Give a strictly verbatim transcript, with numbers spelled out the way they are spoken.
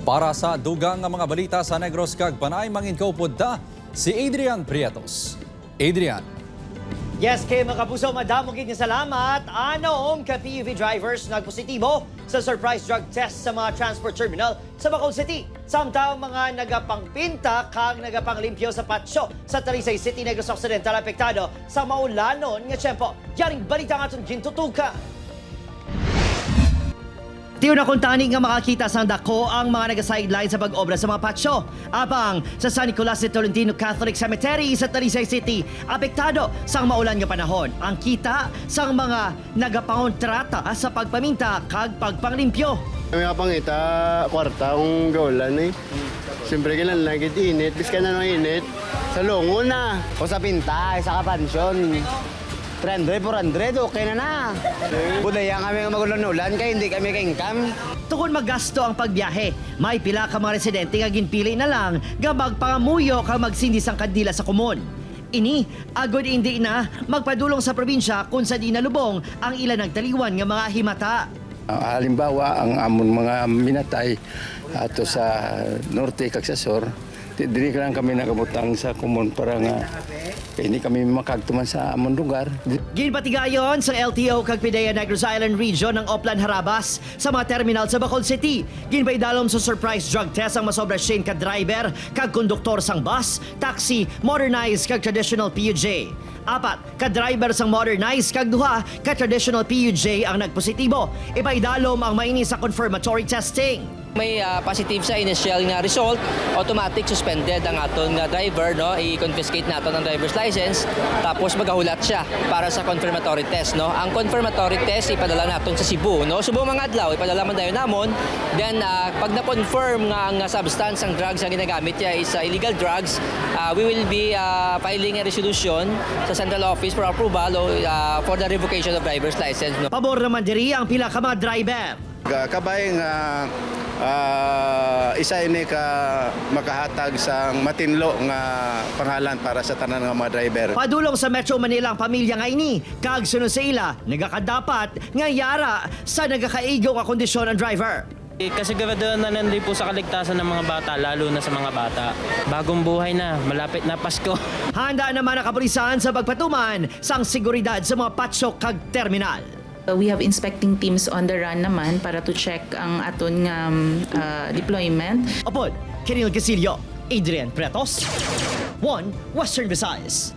Para sa dugang nga mga balita sa Negros kag Panay, manginkaupod ta si Adrian Prietos. Adrian. Yes, kay mga kapuso, madamo gid nga salamat. Anom ka P U V drivers nagpositibo sa surprise drug test sa mga transport terminal sa Bacolod City. Samtang mga nagapangpinta kag nagapanglimpyo sa patio sa Talisay City, Negros Occidental apektado sa maulanon nga tiyempo. Yaring balita nga aton gintutukan. Tiyo na kuntani nga makakita sang dako ang mga naga-sideline sa pag-obra sa mga patio. Apang sa San Nicolas de Tolentino Catholic Cemetery sa Talisay City, apektado sang maulan nga panahon ang kita sang mga nagapangontrata sa pagpaminta kag pagpanglimpyo. May mga pangita, kwarta, kung gaulan eh. Siyempre, kailangan lang gid init. Biskan na ng init. Sa lungon na. O sa pinta, isa ka pansyon. Three hundred, four hundred, okay na na. Budaya kami nga magulan-ulan kay hindi kami ka-income. Tukon magasto ang pagbiyahe, may pila ka mga residente nga ginpili na lang nga magpangamuyo kag magsindi sang kandila sa komon. Ini agod hindi na magpadulong sa probinsya kung sa di nalubong ang ila nagtaliwan nga mga himata. Ah, halimbawa, ang amon mga minatay ato sa norte kag sa sur, di- diri lang kami nagabutang sa komon para nga hindi kami makagtuman sa amon lugar. Ginpatigayon sa L T O kag PDEA Negros Island Region ang Oplan Harabas sa mga terminal sa Bacolod City. Ginpaidalom sa surprise drug test ang masobra siyam ka driver kag konduktor sang bus, taxi, modernized kag traditional P U J. Apat ka driver sang modernized kag duha ka traditional P U J ang nagpositibo. Ipaidalom ang maini sa confirmatory testing. May ah, positive sa initial nga result, automatic suspended ang aton nga driver, no? I-confiscate naton ang driver's license, tapos magahulat siya para sa confirmatory test, no? Ang confirmatory test ipadala naton sa Cebu, no? Subong mga adlaw ipadala man dayon namon. Then ah, pag na-confirm nga ang substance, ang drugs nga ginagamit niya is ah, illegal drugs, ah, we will be ah, filing a resolution sa central office for approval o ah, for the revocation of driver's license, no? Pabor naman diri ang pila ka mga driver. Kabay nga ah, isa ini ka makahatag sang matinlo nga pangalan para sa tanan nga mga driver. Padulong sa Metro Manila ang pamilya nga ini, kag sunod sa ila, nagakadapat nga yara sa nagakaigo nga kondisyon ang driver. Kasiguraduhan na lang din po sa kaligtasan ng mga bata, lalo na sa mga bata. Bagong buhay na, malapit na Pasko. Handa naman ang kapulisan sa pagpatuman sang seguridad sa mga patio kag terminal. We have inspecting teams on the run naman para to check ang aton nga um, uh, deployment. Upod, Kiril Casillo, Adrian Pretos, One Western Visayas.